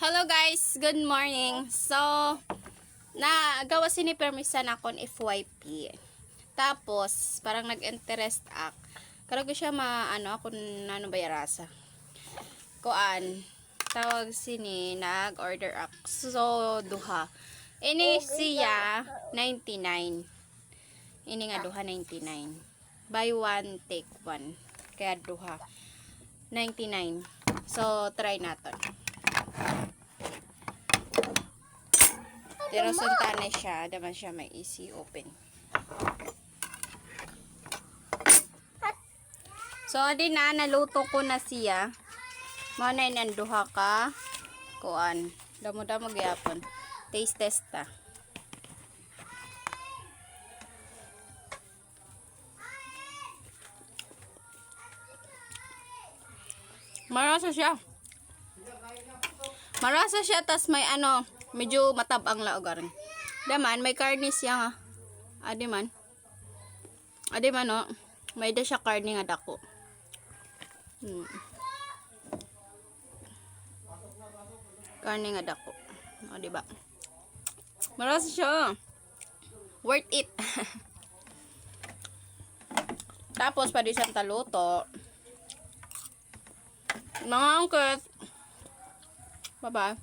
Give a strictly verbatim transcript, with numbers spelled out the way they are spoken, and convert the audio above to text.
Hello guys, good morning. So, nagawas ini permi sa akon F Y P. Tapos, parang nag-interest ak. Karag ko siya ma-, ano, akon ano ba yarasa. Kuan, tawag sini, nag-order ak. So, duha. Ini siya, ninety-nine. Ini nga duha, ninety-nine. Buy one, take one. Kaya duha. Ninety-nine. So, try naton. Pero sunta na siya. Daman siya may easy open. So, adi na, naluto ko na siya. Mao na ini an duha ka kuan. Damo-damo gyapon. Taste test ta. Marasa siya. Marasa siya, tas may ano, medyo matab-ang laog aron. Daman, may karne siya nga. Adi man. Adi man, o. May da siya karne nga dako. Hmm. Karne nga dako. O, di ba? Marasa siya, o. Worth it. Tapos, pwede siyang taluto. Mga angkit. Bye-bye.